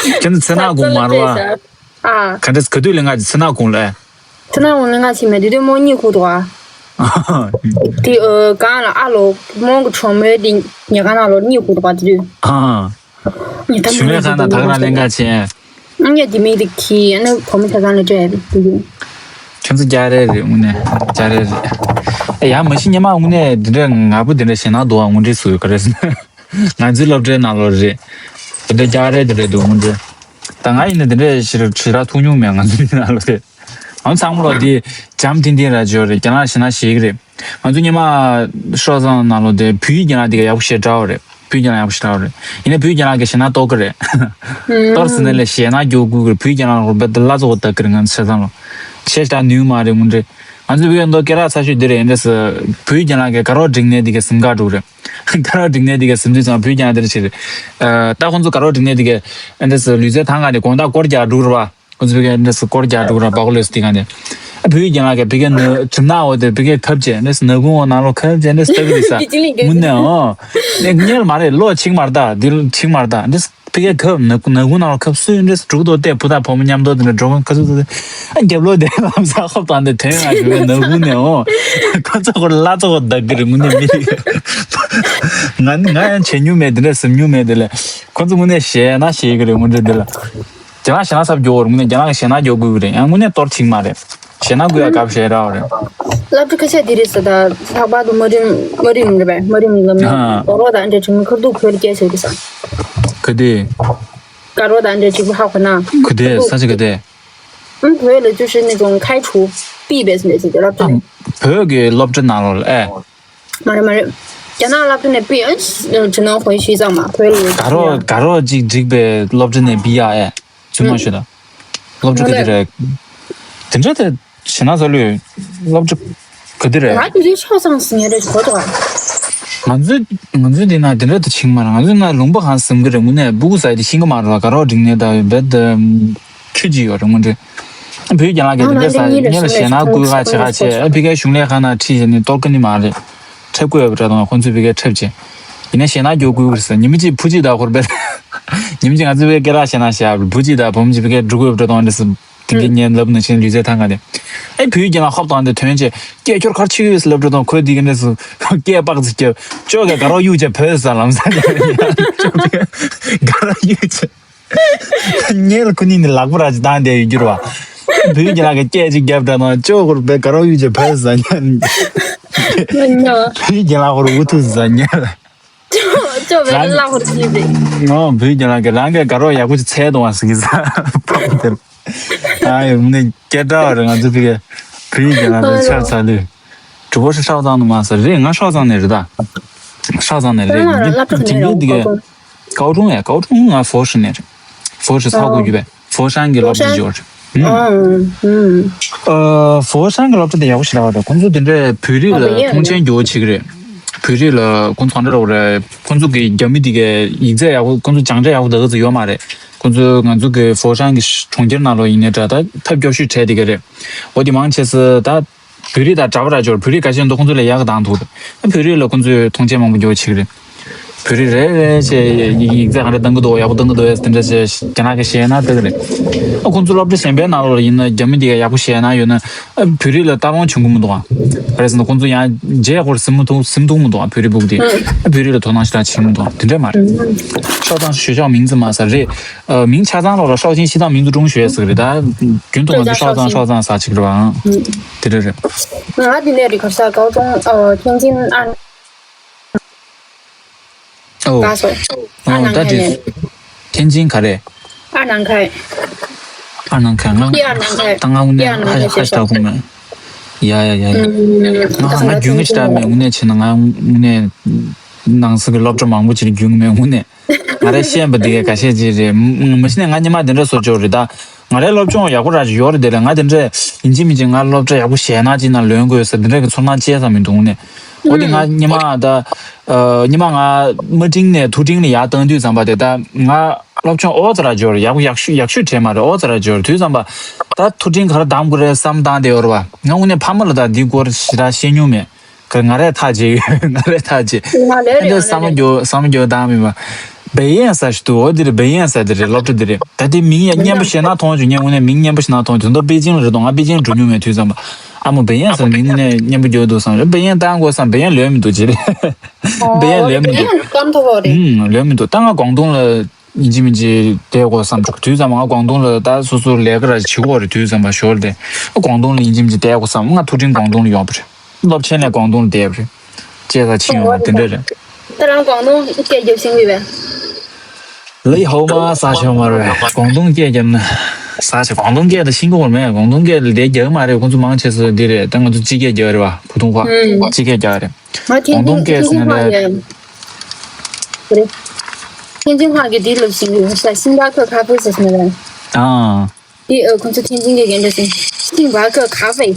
ཁྱེད་ཚོ་ཚེ་ནག་དགོང་མ་རེད་པ། ཨ། ག་འདྲས་ག་དུས་ལེན་ག་ཚེ་ནག་དགོང་ལ། ཚེ་ནག་དགོང་ལེན་ག་ཕྱིན་མེད། དེ་དུས་མོ་གཉིད་ཁུག་འདུག་ཨ། དེ་ཨ་གང་ལ་ཨ་ལོ་མོང་གི་གྲོགས་མོའི་དེ་ཉལ་ཁང་ནང་ལོ་གཉིད་ཁུག་འདུག་ཨ་དེ་དུས། ཨ། ཉལ་ཁང་ནང་ལེན་ག་ད་ག་རང་ལེན་ག་ཕྱིན། ཨ་ངས་ལྡེ་མིག་དེ་ཁྱེར་ཨ་ནི་བུ་མོ་ཆ་ཚང་ལ་སྤྲད་དེ་དུས། ཁྱོད་ཚོ་རྒྱ་རེད་རེད་དངོས་གནས་རྒྱ་རེད་རེད། ཨེ་ཡ་མ་གཞི་སྔོན་མ་དངོས་གནས་འདི་འདྲ་ང་བུ་འདི་འདྲ་ཞེད་སྣང་འདུག་ཨ། དངོས་འབྲེལ་སུ་ཡོད་ག་རེ་ཟེར་ན། ང་ཚོའི་སློབ་གྲྭའི་ནང་ལོ་རེད། དེ་འདྲ་རྒྱག་རེད་དེ་འདྲ་འདུག་དངོས་འབྲེལ། ད་ང་ཡིན་ན་དེ་འདྲ་ཞེ་དྲག་ཞེ་དྲག་ཐུག་མྱོང་མེད། ང་ཚོའི་ནང་ལོ་རེད། ང་ཚང་མ་ལོ་དེ་འཇམ་ཐིང་ཐིང་ར་ཅིག་ཡོད་རེད། རྒྱ་ནག་ཞེད་སྣང་ཞེད་ཀྱི་རེད། ང་ཚོ་སྔོན་མ་ཤོག་ཚང་ནང་ལོ་དེ་བོད་ཡིག་རྒྱ་ནག་དེ་ག་ཡག་པོ་ཞེ་དྲག་རེད། བོད་ཡིག་རྒྱ་ནག་ཡག་པོ་ཞེ་དྲག་རེད། ཡིན་ན་བོད་ཡིག་རྒྱ་ནག་གི་ཞེད་སྣང་གཏོང་གི་རེད། གཏོང་ཟེར་ནས་ལས་ཞེད་སྣང་རྒྱག་དགོས་ཀྱི་རེད། བོད་ཡིག་རྒྱ་ནག་ལོ་རྦད་དེ་བླ་ཚོ་བ་ད་གི་རེད། ང་ཚོ་ཤོག་ཚང་ལོ་ཆེ་ཞེ་དྲག་ནུས་མ་རེད་དངོས་འབྲེལ། ང་ཚོ་བོད་ཡིག་མདོ་སྐད་གྲགས་ཚ་ཤོས་འདི་རེད། ཡིན་འདྲ་སི་བོད་ཡིག་རྒྱ་ནག་གི་དགའ་རོགས་འགྲིག་ནས་དེ་ག་སེམས་ཁ་དྲུག་རེད། དགའ་རོགས་འགྲིག་ནས་དེ་ག་སེམས་ཚུལ་ཚང་བོད་རྒྱ་ནག་དེ་འདྲ་ཞིག་རེད། ཨ་ད་ཁོང་ཚོ་དགའ་རོགས་འགྲིག་ནས་དེ་ག་ཨ་འདྲ་སི་ལུས་རྩལ་ཐང་ག་ནས་དགོང་དག་སྐོར་རྒྱག་འགྲོ་གི་རེད་པ། ཁོང་ཚོ་བོད་སྐད་འདྲ་སི་སྐོར་རྒྱག་འགྲོ་གི་རེད་པ། སྐོར་ལས་སི་དེ་ག་ནས་ཨ་བོད་ཡིག་རྒྱ་ནག་གི་བོད་སྐད་ནི་གྲིབ་ནག་འོ་དེ་བོད་སྐད་ཁབ་བྱས་འདྲ་སི་ནག་ཁུང་འོ་ནང་ལོགས་ཁབ་བྱས་འདྲ་སི་ལྟ་གི་རེད་ས། དེ་ཅི་ལིང་གི་དངོས་གནས་འོ་ནས་ངས་མ་རེད། ལོ་ཕྱིན་མ་རེད་ད། འདི་ཕྱིན་མ་རེད་ད། འདྲ་སི་ཕ་གིའི་ཁབ་ནག་ནག་ཁུང་ནང་ལ་ཁབ་སུས་འདྲ་སྒྲུག་དོ་བལྟས། བུ་དང་བུ་མོ་མཉམ་དུ་དེ་འདྲ་འགྲོ་མཁན་ཁ་ཚུགས་ཚུགས་ཨ་རྒྱབ་ལོགས་དེ་ལམ་སང་ཧོབ་བཏང་སྟེ་ཐོན་ཡོང་བ་ཞིག་རེད། ནག་ཁུང་ནས་འོ། ཁོ་ཚོ་ཁོ་ལ་ཚོ་ཁོ་བདག་གི་རེད། དངོས་གནས་མི་རེད། ང་ནི་ང་ཡང་བྱེད་མྱོང་མེད། དེ་འདྲ་ཟིན་མྱོང་མེད། དེ་ལས་ཁོ་ཚོ་དངོས་གནས་ཞེད་སྣང་ཞེད་ཀྱི་རེད། དངོས་འབྲེལ་དེ་ལ་རྒྱ་ནག་ཞེད་སྣང་ཚབས་སྐྱོ་བོ་རེད། དངོས་གནས་རྒྱ་ནག་གི་ཞེད་སྣང་སྐྱོ་དགོས་ཀྱི་རེད། ཡང་དངོས་གནས་གཏོར་ཕྱིན་མ་རེད། ཞེད་སྣང་སྐུལ་ཡ་སྐབས་ཞེ་དྲག་རེད། སློབ་གྲྭ་ཁ་ཤས་འདི་རེད་ཟེར། ད་ལྷག་པར་དུ་དམའ་རིམ་དམའ་རིམ་རེད་པས། དམའ་རིམ་ལམ་ནས་ཨ་དགའ་རོགས་དང་འདྲ་གྲིབ་མ་ཁ་ཐུག་བོད་ལ་སྐྱེལ་བྱེད་ཀྱི་ས། ག་དེ། དགའ་རོགས་དང་འདྲ་གྲིབ་མ་ཧ་གོ་ན། ག་དེ་ས་ཆ་ག་དེ། ཨ་བོད་ལ་就是那种开除毕业ཟེར་ནས་ཟེར་སློབ་གྲྭ་ནས། བོད་ཀྱི་སློབ་གྲྭ་ནང་ལོགས་ལ་ཨེ། མ་རེད་མ་རེད། རྒྱ་ནག་སློབ་གྲྭ་ནས་毕业ཨ་只能回去上嘛། བོད་ལ་དགའ་རོགས་དགའ་རོགས་གཅིག་བསྒྲིགས་པའི་སློབ་གྲྭ་ནས་毕业ཨེ། ཚུལ་མ་ཤོད་ད། སློབ་གྲྭ་ག་དེ་རེད། དེ་འདྲ་དེ་ཞེད་སྣང་ཚ་ལོས། སློབ་གྲྭ་ག་དེ་རེད། ང་དེ་རིང་ཆོག་ཙང་ཟིན་ཡ་རེད་གོ་ཏོ། ང་ཚོའི་ང་ཚོའི་དེ་ན་དེ་འདྲ་དེ་ཕྱིན་མ་རེད། ང་ཚོའི་ན་ལུང་པ་གང་ཟིན་གི་རེད། དངོས་གནས་སྤུ་གུ་ཟ་ཡི་དེ་ཤེས་གི་མ་རེད་པ། དགའ་རོགས་འགྲིག་ནས་ད་ཡོད་བེད་ཁྱི་ཅིག་ཡོད་རེད་དངོས་འབྲེལ། བོད་རྒྱ་ནག་གི་དེ་འདྲ་ཟ་ཡི་ངས་ལ་ཞེད་སྣང་སྐུལ་ག་བྱེད་ག་བྱེད། ཨ་ཕ་གིའི་གཞུང་ལས་ཁང་ན་ཁྲིད་བྱས་ནས་གཏོར་གི་ནི་མ་རེད། འཁྲབ་དགོས་ཡོད་པ་འདྲ་དང་ཁོང་ཚོས་ཕ་གིར་འཁྲབ་བྱས། ཡིན་ན་ཞེད་སྣང་སྐྱོ་དགོས་ཀྱི་རེད་ཟེར། ཉི་མ་གཅིག་བུ་གཅིག་དང་ཧོར་སྦེ། ཉི་མ་གཅིག་ང་ཚོའི་ཕ་གིར་སྐད་གྲགས་ཞེད་སྣང་བྱས། བུ་གཅིག་དང་བུ་མོ་གཅིག་ཕ་གིར་འགྲོ་དགོས་པ་འདྲ་དང་འདྲ་ཟེར། དེ་གི་ངའི་ལབ་ནང་བཞིན་ལུས་རྩལ་ཐང་ག་དེ། ཨེ་བུ་རྒྱ་ལ་ཧོབ་བཏང་སྟེ་ཐོན་བྱས། སྐད་ཁྱོད་ག་རེ་བྱེད་ཀྱི་ཡོད་ཟེར་ལབ་འདྲ་དང་ཁོས་དེ་གི་འདྲ་ཟེར། སྐད་པགས་ཙི་རྒྱབ། ཅོག་གི་དགའ་རོགས་གཡུག་བྱས་བོད་ཟེར་ལམ་སང་། དགའ་རོགས་གཡུག་བྱས། ངས་ལ་ཁུ་ནི་ནི་ལག་པ་ར་ཅིག་བཏང་བསྡད་ཡོད་རྒྱུ་རེད་པ། བོད་རྒྱ་ལ་གི་སྐད་ཅིག་རྒྱབ་འདྲ་དང་ཅོག་ཧོར་སྦེ་དགའ་རོགས་གཡུག་བྱས་བོད་ཟེར་ཉན། ང་ཉོ། བོད་རྒྱ་ལ་ཧོར་འུ་ཐུག་ཟེར་ཉན། ཅོག་ཅོག་བོད་ལ་ཧོར་གྱིས་ཏེ། ང་བོད་རྒྱ་ལ་གི་རང་གི་དགའ་རོགས་ཡག་པོ་ཅིག་འཚོལ་གཏོང་བ་ཟེར་གི་ས། ཕ་གི་དེར། ཨ་ཡོ་ནི་སྐད་གྲགས་རེད། ང་ཚོ་ཕ་གི་བོད་རྒྱ་ལ་གི་ཆར་ཚ་ལུས། གྲུ་བོ་ཧྲི་ཧྲའོ་ཙང་ནི་མ་ཟེར་རེད། ང་ཧྲའོ་ཙང་ནས་རེད་ད། ཧྲའོ་ཙང་ནས་རེད། ང་ནི་དེང་གི་འདི་གའི་ཀའོ་ཀྲུང་ཡ། ཀའོ་ཀྲུང་ང་ཧྥོ་ཧྲི་ནས་རེད། ཧྥོ་ཧྲི་ས་གོ་རྒྱུ་བས། ཧྥོ་ཧྲན་གྱི་སློབ་གྲྭ་ཅིག་ཡོད་རེད། ཨ་ཧྥོ་ཧྲན་གྱི་སློབ་གྲྭ་དེ་ཡག་པོ་ཞེ་དྲག་རེད། ཁོང་ཚོ་དེ་འདྲའི་བོད་རིགས་ལ་མཐོང་ཆེན་རྒྱུ་བོ་བྱེད་ཀྱི་རེད། བོད་རིགས་ལ་ཁོང་ཚོ་ག་འདྲ་རེད། ཁོང་ཚོ་གི་རྒྱ་མི་དེ་གའི་ཡིག་ཚད་ཡག་པོ། ཁོང་ཚོ་སྦྱང་བྱ་ཡག་པོ་ད་ག་ཚོད་ཡོད་མ་རེད། ཁོང་ཚོ་ང་ཚོ་གི་ཧྥོ་ཧྲང་གི་གྲོང་ཁྱེར་ནང་ལོགས་ཡིན་ནའི་འདྲ། ད་ཐབས་སྐྱོ་ཤོས་གྲས་དེ་ག་རེད། འོ་དེ་མང་ཆེ་ས་ད་བོད་རིགས་དང་འདྲ་པོ་ར་ཅོར། བོད་རིགས་ཁ་ཤས་འདུག་ཁོང་ཚོ་ལས་ཡག་གི་བཏང་ཐུབ་རེད། བོད་རིགས་ལ་ཁོང་ཚོས་མཐོང་ཆེན་མང་པོ་རྒྱོ་བྱེད་ཀྱི་རེད། བོད་རིགས་རེ་རེ་བྱས་ཡིག་ཚད་ག་འདྲ་བཏང་གི་འདུག་ཡག་པོ་བཏང་གི་འདུག་ཡ་དེ་འདྲ་བྱས་རྒྱ་ནག་གི་བཤད་ན་ལྟ་གི་རེད། ཨ་ཁོང་ཚོ་སློབ་གྲྭ་གཞན་པའི་ནང་ལོགས་ལ་ཡིན་ན་རྒྱ་མི་དེ་ག་ཡག་པོ་བཤད་ན་ཡོད་ན། ཨ་བོད་རིགས་ལ་ལྟ་སྤང་བྱུང་གི་མི་འདུག་ཨ། རེད་ཟེར་ན་ཁོང་ཚོ་ཡང་རྗེས་ཁོར་སིམ་མི་ཐུབ། སིམ་ཐུབ་མི་འདུག་ཨ། བོད་རིགས་སྦུག་དེ། ཨ་བོད་རིགས་ལ་དོ་སྣང་ཞེ་དྲག་བྱེད་མི་འདུག་ཨ། དེ་འདྲ་མ་རེད། ཧྲའོ་ཙང་学校名字嘛་ཟེར་རེད། ཨ་མིང་ཆ་ཚང་ལོགས་ལ་ཧྲའོ་ཆིང་西藏民族中学ཟེར་གི་རེད། ད་རྒྱུན་དུ་ང་ཚོ་ཧྲའོ་ཙང་ཧྲའོ་ཙང་ཟེར་བྱེད་ཀྱི་རེད་པ། ཨང་། དེ་འདྲ་རེད། ང་དེ་ནས་རི་ཁར་ས་高中 ཨ་天津二 ཨོ། ག་སོ། ཨ་ཨོ་ད་ནང་ཁ་དེ་ནས།天津་ག་རེད། 二南开། 二南开ང་第二南开། ད་ང་དངོས་གནས་第二南开学校། ཧ་ཧ་ཤ་ཁུངས་མེད། ཡ་ཡ་ཡ་ཡ། ང་ང་རྒྱུས་ངན་ཞེ་དྲག་མེད། དངོས་གནས་བྱས་ན་ང་དངོས་གནས་ནང་སྲིད་ཀྱི་སློབ་གྲྭ་མང་པོ་ཅིག་རྒྱུས་ངན་མེད་དངོས་གནས། ང་རའི་ཤེས་པ་འདི་ག་ཁ་ཤས་ཅིག་རེད། མ་གཞི་ནས་ང་ཉི་མ་དེ་འདྲ་བཟོ་ཆོག་རེད་ད། ང་རའི་སློབ་སྦྱོང་ཡག་པོ་ར་ཅིག་ཡོད་རེད། དེ་ལ་ང་དེ་འདྲ་ཡིན་གཅིག་མིན་གཅིག་ང་སློབ་གྲྭ་ཡག་པོ་གཞན་ནང་ཅིག་ནང་ལོན་དགོས་ཟེར་དེ་འདྲ་གི་ཚོར་སྣང་སྐྱེས་ས་མི་འདུག་ནས། འོ་དེ་ང་ཉི་མ་ད་ཉི་མ་ང་དམའ་འབྲིང་ནས་མཐོ་འབྲིང་ལ་ཡར་བཏང་དུས་ཙམ་པ་དེ་ད་ང་སློབ་སྦྱོང་ཨོ་ཙི་ར་འབྱོར། ཡག་པོ་ཡག་ཤོས་ཡག་ཤོས་བྲལ་མ་རེད། ཨོ་ཙི་ར་འབྱོར་དུས་ཙམ་པ་ད་མཐོ་འབྲིང་ག་རེ་གདམ་དགོས་རེད་བསམ་བཏང་བསྡད་ཡོད་རེད་པ། ང་དངོས་གནས་ཕ་མ་ལ་ད་འདི་སྐོར་ཞེ་དྲག་བཤད་མྱོང་མེད། ཁ་ང་རས་ཐག་བཅད་ཡོད། ང་རས་ཐག་བཅད། ང་ལས་ཨ་འདྲས་རེད་ང་ལས་བསམ་བློ་རེད། འགྱོ་བསམ་བློ་འགྱོ་བཏང་མིན་པ། བེ་ཡན་ས་ཞིག་འདུག་འོ་འདིར་བེ་ཡན་ས་འདི་རེད། སློབ་གྲྭ་འདི་རེད། ད་དེ་མིང་ཡ་སྙན་པོ་བཤད་ན་མཐོང་བྱུང་། ངས་དངོས་གནས་མིང་སྙན་པོ་ཞིག་ན་མཐོང་བྱུང་། དེ་ཚོ་པེ་ཅིང་ལ་རེད་འདུག་ང་པེ་ཅིང་འགྲོ་མྱོང་མེད་དུས་ཙམ་པ། ཨ་མོ་བེ་ཡན་ས་མིང་དངོས་གནས་སྙན་པོ་འགྱོ་འདུག་བསམ་རེད། བེ་ཡན་བཏང་དགོས་བསམ། བེ་ཡན་ལོས་མི་འདུག་ཅེས་རེད། བེ་ཡན་ལོས་མི་འདུག་སྐམ་ཐོག་རེད། ཨུམ་ལོས་མི་འདུག་ད་ང་ཀོང་ཏུང་ལ་ཡིན་གཅིག་མིན་གཅིག་བསྡད་དགོས་བསམ་འདུག་དུས་ཙམ་པ་ང་ཀོང་ཏུང་ལ་ད་སོ་སོ་ལས་ཀ་ར་བྱེད་དགོས་རེད། དུས་ཙམ་པ་ཞོར་དེ་ཀོང་ཏུང་ལ་ཡིན་གཅིག་མིན་གཅིག་བསྡད་དགོས་བསམ། ང་མཐོ་འབྲིང་ཀོང་ཏུང་ལ་ཡོད་པ་རེད། སློབ་ཆེན་ནས་ཀོང་ཏུང་ལ་བསྡད་པ་རེད། བཅས་ས་ཕྱིན་ཡོང་བ་དེ་འདྲ་རེད། ད་རང་ཀོང་ཏུང་སྐད་རྒྱབ་ཤེས་ཀྱི་ཡོད་པས། ལི་ཧོ་མ་ས་ཆོ་མ་རེད། ཀོང་ཏུང་སྐད་རྒྱབ་ན་ས་ཆ། ཀོང་ཏུང་སྐད་ད་ཤེས་ཀྱི་ཡོད་མེད། ཀོང་ཏུང་སྐད་ལ་དེ་རྒྱག་གི་མ་རེད། ཁོང་ཚོ་མང་ཆེ་ས་འདི་རེད། ད་ང་ཚོ་སྤྱི་སྐད་རྒྱག་རེད་པ། ཕུ་ཐུང་ཁ་ཨུམ། སྤྱི་སྐད་རྒྱག་རེད། ང་ཐེན་ཀོང་ཏུང་ཅིང་སྐད་ཟེར་ན་ལས། ཐེན་ཀོང་ཏུང་ཧྭ་གི་དེ་ལབ་ཤེས་ཀྱི་ཡོད་ས། 星巴克咖啡ཟེར་ན་ལས། ཨ། དེ་ཨ་ཁོང་ཚོ་天津་གི་རྒན་འདྲ་ཟེར། 星巴克咖啡།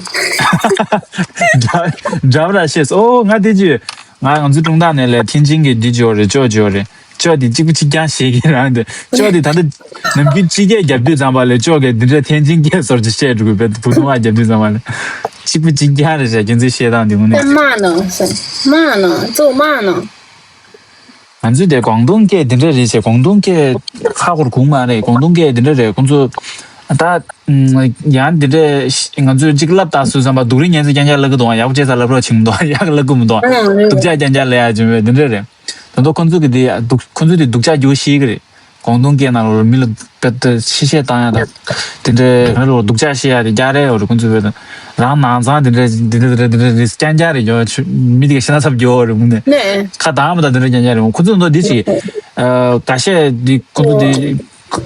འདྲ་འདྲ་བ་ར་ཤེས་སོ། ཨོ་ང་དེ་ཅི། ང་ང་ཚོ་ཀྲུང་ཏང་ནས་ལས་天津་གི་འདི་ཅོ་རེད། ཅོ་ཅོ་རེད། ཅོ་དེ་གཅིག་པུ་གཅིག་རྐྱང་ཤེས་ཀྱི་རང་དེ། ཅོ་དེ་ད་ལྟ་ནམ་རྒྱུན་སྤྱི་སྐད་རྒྱབ་དུས་ཙམ་པ་ལས་ཅོ་གི་འདི་འདྲ་天津སྐད་སོར་ཅིག་བཤད་འགྲོ་གི་བས། ཕུ་ཐུང་བ་རྒྱབ་དུས་ཙམ་པ་ལས་གཅིག་པུ་གཅིག་རྐྱང་རེད་ཤག་ཁྱོད་ཚོའི་བཤད་སྟངས་འདི་དངོས་གནས། 骂呢，是骂呢，咒骂呢。 ང་ཚོས་དེ་ཀོང་ཏུང་སྐད་འདི་འདྲ་རེད་ཅེས། ཀོང་ཏུང་སྐད་ཧ་གོ་གི་མ་རེད། ཀོང་ཏུང་སྐད་འདི་འདྲ་རེད། ཁོང་ཚོ་ད་ཡང་འདི་འདྲ་ང་ཚོས་གཅིག་ལབ་ད་སུས་བསམ་པ་སྡུག་རུས་ངན་ཚོ་རྐྱང་རྐྱང་ལབ་གི་འདུག་ཡག་པོ་བྱས་ས་ལབ་རོགས་བྱེད་མི་འདུག་ཡག་ལབ་གི་མི་འདུག་སྡུག་ཅག་རྐྱང་རྐྱང་ལབ་ཡག་བྱུང་བས་འདི་འདྲ་རེད། ད་དུང་ཁོང་ཚོ་གི་དེ་སྡུག་ཁོང་ཚོ་དེ་སྡུག་ཅག་རྒྱུ་ཤེས་གི་རེད། ཀོང་ཏུང་སྐད་ནང་ལོགས་མི་ལ་དཔེ་ད་ཕྱི་བཤད་བཏང་ཡག་དང་། དེ་འདྲའི་ང་ལོ་སྡུག་ཅག་བཤད་ཡག་དེ་རྒྱག་རེས་ཡོད་རེད། ཁོང་ཚོས་བས་ད་རང་ནང་ཚང་དེ་འདྲ་དེ་འདྲ་དེ་འདྲ་དེ་འདྲ་རེད་རྐྱང་རྐྱང་རེད། ཡོད་ཆུ་མི་དེ་ག་ཤི་ན་ཚབ་རྒྱོ་རེད། ཁོང་ནས་ནས། ཁ་དང་མི་དང་དེ་འདྲ་རྐྱང་རྐྱང་རེད། ཁོང་ཚོ་འདོ་འདི་ཅིག་ཨ་འགའ་ཤས་འདི་ཁོང་ཚོ་འདི་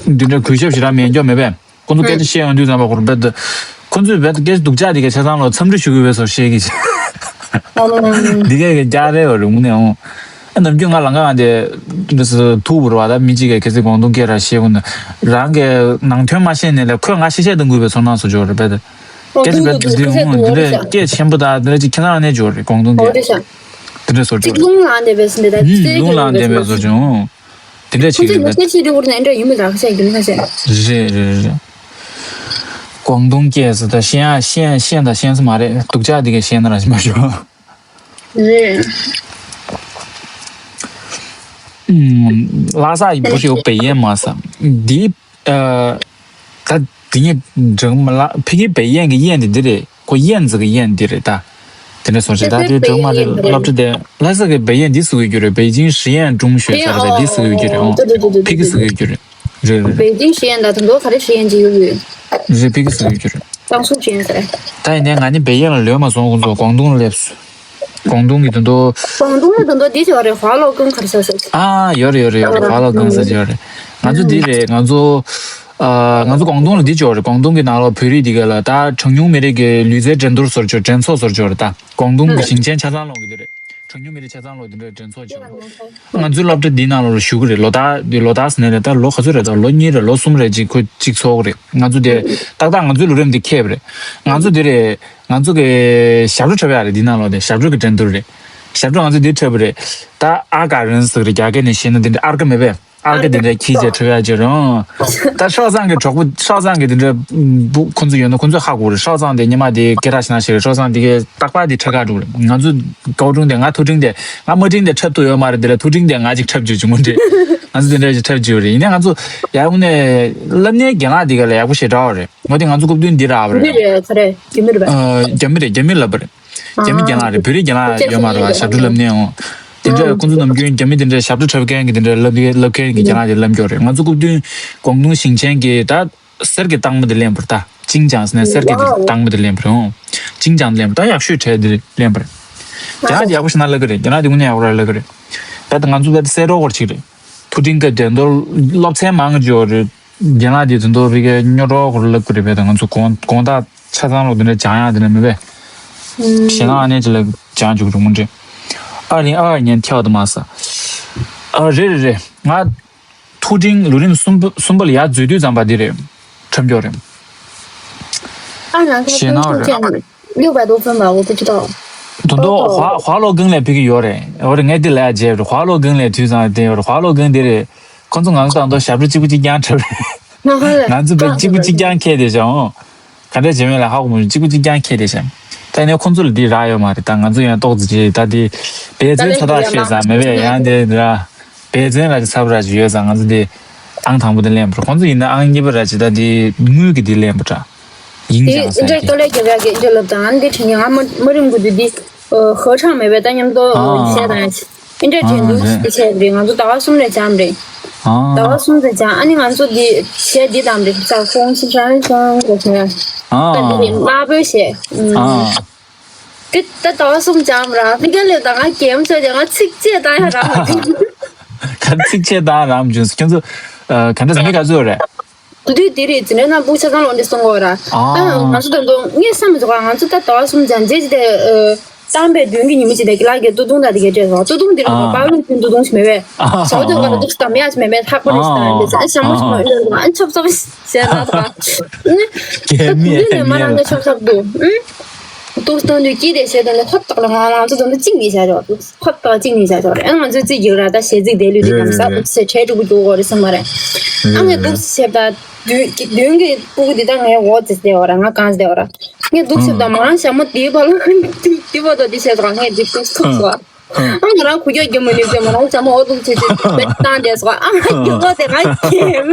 འདི་འདྲ་གུས་ཞབས་ཞེ་དྲག་མེད་འགྱོ་མེད་པས། ཁོང་ཚོ་སྐད་ཆ་བཤད་ཡོང་དུས་ཙམ་པ་ཁོ་རང་བས་ད་ཁོང་ཚོས་བས་ད་སྐད་ཆ་སྡུག་ཅག་དེ་ག་ཆ་ཚང་ལོ་འཚམས་འདྲི་ཞུ་དགོས་པའི་བཟོ་བཤད་གི་ཅིག་འདི་ག་གི་རྒྱག་རེས་ཡོད་རེད། དངོས་གནས་འོང་། ཨ་ནམ་རྒྱུན་ང་ལང་ཀ་ང་དེ་འདི་སུ་ཐུག་བུར་བ་ད་མི་གཅིག་གིས་གལ་སྲིད་ཀོང་ཏུང་སྐད་ར་བཤད་དགོས་ན་རང་གི་ནང་དོན་མ་ཤེས་ནས་ལས་ཁོས་ང་ཤེས་བཤད་གཏོང་དགོས་པའི་ཚོར་སྣང་བཟོ་ཆོག་རེད་པས། སྐད་ཆ་བཤད་འདི་འོང་འདི་འདྲས་སྐད་ཆེན་པོ་དང་འདི་འདྲས་ཅིག་ཁྱེད་རང་ནས་འབྱོར་རེད། ཀོང་ཏུང་སྐད་འདི་འདྲས་བཟོ་ཆོག་རེད། ལུང་ལ་འདེབས་པའི་སུ་འདི་ད་ལུང་ལ་འདེབས་པའི་བཟོ་ཆོག་འདི་འདྲས་ཁོང་བྱེད་ཚོས་ཀྱི་ཡོད་སྐད་ཆ་བཤད་དུས་འོར་ནས་འདྲ་ཡིན་མི་འདྲ་ཁ་ཤས་རྒྱུ་མི་ཁ་ཤས། རེད་རེད་རེད། ཀོང་ཏུང་སྐད་ཟེར་ད་ཤེས་ཡ་ཤེས་ཤེས་དང་ཤེས་ས་མ་རེད། སྡུག་ཅག་འདི་གས་ཤེས་ན་ར་ཞིག་མ་ཞུ། རེད། ལྷ་ས་ཡི་བུ་ཞིག་བེ་ཡན་མ་ས་འདི། ད་འདི་ངས་འབྲང་མ་ལ་ཕ་གི་བེ་ཡན་གི་ཡན་དེ་འདི་རེད། ཁོ་ཡན་ཙི་གི་ཡན་འདི་རེད་ད། དེ་འདྲ་སོང་ཞིག་ད་དེ་འབྲང་མ་རེད། སློབ་གྲྭ་དེ་ལྷ་ས་གི་བེ་ཡན་འདི་ཟེར་གི་རྒྱུ་རེད། 北京实验中学ཟེར་རེད། འདི་ཟེར་གི་རྒྱུ་རེད། ཨོ་ཕ་གི་ཟེར་གི་རྒྱུ་རེད། རེད་རེད། 北京实验ད་དུང་ད་ག་རེ་实验ཅིག་ཡོད་ཡོད། རེད་ཕ་གི་ཟེར་གི་རྒྱུ་རེད། 江苏实验室。ད་ཡིན་ནའི་ང་ནི་བེ་ཡན་ལ་ལོས་མ་སོང་། ཁོང་ཚོ་ཀོང་ཏུང་ལ་སླེབས་སོང་། ཀོང་ཏུང་གི་དོན་དུ། ཀོང་ཏུང་ལ་དོན་དུ་འདི་ཅོ་རེ་ཧྭ་ལོ་ཀང་ཁར་ས་ས། ཨ་ཡོད་རེད་ཡོད་རེད་ཡོད་རེད། ཧྭ་ལོ་ཀང་ས་ཅོ་རེད། ང་ཚོ་འདི་རེད། ང་ཚོ་ཨ་ང་ཚོ་ཀོང་ཏུང་ལ་འདི་ཅོ་རེད། ཀོང་ཏུང་གི་ནང་ལ་བོད་རིགས་འདི་ག་ལ་ད་གྲངས་ཉུང་མི་རིགས་ཀྱི་ལུས་རྩལ་འགྲན་བསྡུར་ཟེར་ཅོ་འགྲན་ཚོགས་ཟེར་ཅོ་རེད། ད་ཀོང་ཏུང་གི་ཞིང་ཆེན་ཆ་ཚང་ལོག་གི་འདི་རེད། གྲངས་ཉུང་མི་རིགས་ཆ་ཚང་ལོག་འདི་འདྲའི་འགྲན་ཚོགས་བྱུང་། ང་ཚོའི་སློབ་གྲྭ་འདི་ནང་ལོགས་ལ་ཞུགས་ཀྱི་རེད། ལོ་ལྟར་འདི་ལོ་ལྟར་ཟེར་ནས་རེད། ད་ལོ་ག་ཚོད་རེད། ད་ལོ་གཉིས་རེད། ལོ་གསུམ་རེད། ཅིག་ཁོ་གཅིག་ཚོགས་ཀྱི་རེད། ང་ཚོ་དེ་ཏག་ཏག་ང་ཚོའི་ལོ་རིམ་འདི་འཁེལ་བ་རེད། ང་ཚོ་འདི་རེད། ང་ཚོ་གི་ཞབས་བྲོ་འཁྲབ་ཡག་རེད། འདི་ནང་ལོགས་དེ་ཞབས་བྲོ་གི་འགྲན་བསྡུར་རེད། ཞབས་བྲོ་ང་ཚོ་འདི་འཁྲབ་པ་རེད། ད་ཨ་ག་རན་ཟེར་རེད། རྒྱ་སྐད་ནས་བཤད་ན་འདི་འདྲ་ཨར་ཀ་མེད་པས། ཨར་ཀ་འདི་འདྲ་ཁྱི་ཅེས་འཁྲབ་ཡག་ཅིག་རེད། ད་སྲོག་ཚང་གི་གྲོགས་པོ་སྲོག་ཚང་གི་འདི་འདྲ་བུ་ཁོང་ཚོ་ཡོད་ན་ཁོང་ཚོ་ཧ་གོ་རེད། སྲོག་ཚང་དེ་ཉི་མ་དེ་སྐད་གྲགས་ཤིག་ན་ཞིག་རེད། སྲོག་ཚང་དེ་གའི་རྟག་པར་དེ་འཁྲབ་ག་འགྲོ་རེད། ང་ཚོ་ཀའོ་ཀྲུང་དེ་ང་ཐུག་ཕྲེང་དེ་ང་དམའ་ཕྲེང་དེ་འཁྲབ་ཐུབ་ཡོད་མ་རེད། དེ་ལ་ཐུག་ཕྲེང་དེ་ང་ཅིག་འཁྲབ་བཅུག་བྱུང་མ་འདྲེ། ང་ཚོ་དེ་འདྲ་ཞིག་འཁྲབ་བཅུག་རེད། ཡིན་ནའི་ང་ཚོ་ཡར་ངོས་ནས་སློབ་གཉེར་རྒན་ལགས་དེ་ག་ལ་ཡག་པོ་ཞེ་དྲག་རེད། ངོ་དེ་ང་ཚོ་སྐུ་མདུན་འདི་རག་པ་རེད། རེད་རེད་རེད། རྒྱ་མི་རེད་པས། རྒྱ་མི་རེད། རྒྱ་མི་ལབ་པ་རེད། རྒྱ་མི་རྒན་ལགས་རེད། བོད་རིགས་རྒན་ལགས་ཡོད་མ་རེད་བ། ཞབས་བྲོ་བསླབ་ནས་འོང་། དེ་འདྲ་ཁོང་ཚོ་ནམ་རྒྱུན་རྒྱ་མི་དེ་འདྲ་ཞབས་བྲོ་འཁྲབ་མཁན་གྱི་དེ་འདྲ་བསླབ་བསླབ་མཁན་གྱི་རྒན་ལགས་དེ་བསླབ་མཁན་རེད། ང་ཚོ་སྐུ་མདུན་ཀོང་ཏུང་ཞིང་ཆེན་གྱི་ད་གསེར་གྱི་རྟགས་མ་དེ་ལེན་པར་ད་ཅིང་ཅང་ཟེར་ནས་གསེར་གྱི་རྟགས་མ་དེ་ལེན་པར་འོང་། ཅིང་ཅང་ལེན་པར་ད་ཡག་ཤོས་གྲས་དེ་ལེན་པར། རྒན་ལགས་དེ་ཡག་པོ་ཞིག་ན་བསླབ་ཀྱི་རེད། རྒན་ལགས་དེ་དངོས་གནས་ཡག་པོ་ར་བསླབ་ཀྱི་རེད། ད་ད་ང་ཚོ་ད་དེ་གསལ་རོགས་གོར་ཅིག་རེད། ཐུགས་ཁྲིམས་ཀྱི་འགྲན་བསྡུར་སློབ་ཚན་མང་ཅིག་ཡོད་རེད། རྒན་ལགས་དེ་དོན་དུ་བི་གའི་སྨྱོ་གྲོགས་ཁོར་ལབ་དགོས་རེད་པས། ད་ང་ཚོ་དགོང་དགོང་དག་ཆ་ཚང་ལོག་དེ་འདྲ་སྦྱང་ཡག་དེ་འདྲ་མེད་པས། ཞེ་ན་ཨ་ནེ་ཅི་ལ་སྦྱང་བཅུག་རུང་མུ་འདྲེ། ཨ་རིང་ཨ་ཉན་ཐལ་དུ་མ་ས། ཨ་རེད་རེད་རེད། ང་ཐུགས་ཁྲིམས་ལོ་རིམ་གསུམ་པ་གསུམ་པ་ལ་ཡར་འཛུལ་དུས་ཙམ་པ་འདི་རེད། ཁྲབ་མགྱོགས་རེད། ཨ་ང་ཁ་ཞེ་ན་ཐུགས་ཁྲིམས་ལུག་པ་དུ་ཚོན་པ་འོ་ཕི་ཅི་ཏོ། དོན་དུ་ཧ་ཧ་ལོ་གང་ལས་ཕི་གི་ཡོད་རེད། འོ་རེད། ངས་འདི་ལ་ཡ་བརྗེད་རེད། ཧ་ལོ་གང་ལས་དུས་ཙམ་དེ་ཡོད་རེད། ཧ་ལོ་གང་འདི་རེད། ཁོང་ཚོ་ང་ཚོ་དང་དུ་ཞབས་བྲོ་གཅིག་པུ་གཅིག་རྐྱང་འཁྲབ་རེད། ང་ཚོ་བས་གཅིག་པུ་གཅིག་རྐྱང་ཁྱེར་དེ་བྱ་འོང་། ག་འདྲ་བྱེད་མེད་ལ་ཧ་གོ་མོ་གཅིག་པུ་གཅིག་རྐྱང་ཁྱེར་དེ་བྱ། ད་ནས་ཁོང་ཚོ་ལ་འདི་རག་ཡོད་མ་རེད། ད་ང་ཚོ་ཡང་ཏོག་ཙི་བྱེད་ད་དེ་བས་ཚོན་ཚ་ཐག་ཤེས་ས་མེད་པས་ཡང་དེ་ར། བས་ཚོན་ར་ཅི་ཚབ་ར་ཅི་ཡོད་ས་ང་ཚོ་དེ་ཨང་དང་པོ་དེ་ལེན་པར་ཁོང་ཚོ་ཡིན་ན་ཨང་གཉིས་པ་ར་ཅི་ད་དེ་དངུལ་གི་དེ་ལེན་པ་འདྲ། ཡིན་ཀྱང་ས་འདྲ་ཀ་ལས་ཀྱི་ར་གི་འདྲ་ལབ་དང་འདི་དྲན་ཡང་ང་མ་རིམ་གུ་དུ་དེ། ཧ་ཅང་མེད་པའི་ད་མཉམ་དུ་བཤད་དང་། ཨིན་དྲ་དྲན་འདུག་དེ་བྱས་པ་རེད། ང་ཚོ་ཟླ་བ་གསུམ་ལས་འཇམ་རེད། ཟླ་བ་གསུམ་ལས་འཇམ། ཨ་ནི་ང་ཚོ་འདི་བྱས་འདི་དང་འདི་ཚ་ཁོང་ཕྱི་ཤང་ཤང་གོ་ཤང་ད་འདི་ནི་དམར་པོའི་བྱས། དེ་ད་ཟླ་བ་གསུམ་འཇམ་ར་ཕི་ཀ་ལེབ་དང་ང་གེམ་ཚོད་དེ་ང་ཚིག་བཅད་དང་ཡ་རང་མ་བྱུང་། ག་ཚིག་བཅད་དང་རང་མ་བྱུང་ཁྱོད་ཚོ་ག་འདྲ་མི་ག་ཚོད་རེད། དེ་དུས་དེ་རེད། འཛིན་གྲྭ་ནང་སྤུ་ཆ་ཚང་ལོག་འདི་གསུང་གོ་ར། ཨ། ང་ཚོ་ད་དུང་ངས་བསམ་མི་ཚོགས་ང་ཚོ་ད་ཟླ་བ་གསུམ་ཅང་རྗེས་ཀྱི་དེ་བཏང་པའི་མདུན་གྱི་ཉི་མ་ཅིག་དེ་ཀི་ལག་གི་ཏུ་ཏུང་ད་དེ་གའི་སྤྲད་སོང་། ཏུ་ཏུང་འདི་རུ་ཨ། པར་ལུང་ཁྱོད་ཏུ་ཏུང་ཞིག་མེད་པས། ཨ། ཟོག་དེ་ཀ་ལ་ཏུ་ཏུ་མེད་ཡ་ཞིག་མེད་པས་ལྷག་པ་རེད་ཟེར་ཨ་ཞང་མོ་ཞིག་མ་ཨ་ཆོབ་ཆོབ་ཟེར་ན་ད་ཨ་ཏུ་ཏུ་ནས་མ་རང་གི་ཆོབ་ཆོབ་འདུག་ཨ་ཏུ་ཏུ་འདི་ཀི་དེ་བྱས་དོན་ནི་ཧོབ་ཏག་ལ་ང་ང་ཚོ་དོན་དུ་གཅིག་ནས་བྱ་ཆོག་ཏུ། ཁོ་ཏོ་གཅིག་ནས་བྱ་ཆོག་རེད། ཨ་ང་ཚོའི་རྩིས་རྒྱུགས་ར་ད་གཞས་ཚིག་དེ་ལུས་དེ་རེད་གམ་ས་རེད་རེད། ཚེ་ཁྲལ་དྲུག་པོ་རྒྱུགས་འོ་རེད་སོང་མ་རེད། ཨ་ངས་རེད་འདུག་རེད། ཞེས་ད་མདུན་མདུན་གྱི་སྤུ་གུ་འདི་ད་ངའི་འོ་ཙི་ཙི་འོ་ར་ང་གང་ཙི་འོ་ར། ངས་འདུག་ཞེས་ད་མ་རང་ཞྭ་མོ་དེའི་བར་ལ་དེ་བར་དོ་དེ་བྱས་ཙང་ངས་འདི་ཀུན་ཐུག་སོ། ཨ་ང་རང་ཁུ་རྒྱག་རྒྱུ་མ་ནུས་ཏེ་མ་རང་ཞྭ་མོ་འོ་འདུག་བྱེད་ཅིག་མེད་བཏང་བསྡད་སོ། ཨ་ང་རྒྱུ་བ་དེ་ང་ཁྱེར་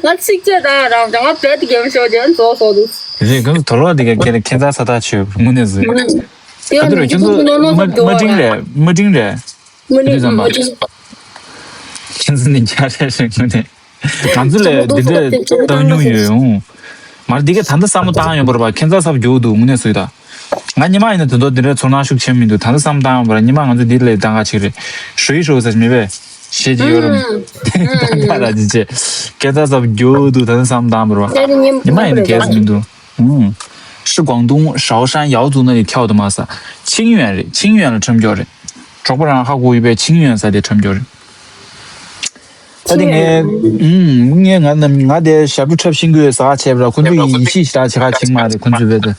ང་ཚིག་བཅད་དང་རང་ཅང་ང་བེད་དེ་རྒྱབ་ཤོག་ཅེས་རྫོགས་སོ་འདུག་རེད། ཁོང་ཚོ་དོ་ལོ་དེ་ག་ཁྱེད་ཁྱེད་ཚ་ས་ཐག་ཆོད་དངོས་གནས་སུ། དེ་ཡང་ཨ་འདི་རུ་ཁྱོད་ཚོ་མ་མ་འབྲིང་རེད། མ་འབྲིང་རེད། མ་འབྲིང་མ་འབྲིང་། ཁྱེད་ཚོ་ནི་རྒྱ་རེད་རེད་དངོས་གནས། ང་ཚོ་ལས་འདི་འདྲས་བཏང་མྱོང་ཡོད་འོང་། མར་འདི་ག་ད་ལྟ་བསམ་བློ་བཏང་ཡོང་པར་བ་ཁྱེད་ཚ་སབ་རྒྱུག་འདུག་དངོས་གནས་སུ་ད། ང་ཉི་མ་ཡིན་ན་དེ་ཚོ་འདི་འདྲས་ཚོར་སྣང་ཤུགས་ཆེན་མི་འདུག་ད་ལྟ་བསམ་བཏང་ཡོང་པར་ཉི་མ་ང་ཚོ་འདི་ལས་ད་ག་ཅིག་རེད། ཧྲུའི་ཧྲུའུ་ཟེར་མི་བས་ཤེས་ཀྱི་ཡོད་རུང་། ད་ད་ར་ཅི་བྱེད། ཁྱེད་ཚ་སབ་རྒྱུག་འདུག་ད་ལྟ་བསམ་བཏང་པར་བ། ཉི་མ་ཡིན་ན་གལ་སྲིད་མི་འདུག་ཨུམ། 是广东韶山瑶族那里跳的吗？啥？清远的，清远了，这么叫的。 གྲོགས་པོ་རང་ཧ་གོ་ཡོད་པའི་ཆིང་ཡོན་ས་དེ་ཁྲབ་འགྱུར། ད་དེ་ངས་ཨུམ་ངས་ང་ནམ་ང་དེ་ཞབས་བྲོ་འཁྲབ་ཤེས་དགོས་ཟ་བྱས་པ་ར་ཁོ་ཚོ་ཡིན་ཤེས་ཞེ་དྲག་བྱེད་ཁ་བྱེད་མ་རེད། ཁོ་ཚོས་བས་ད་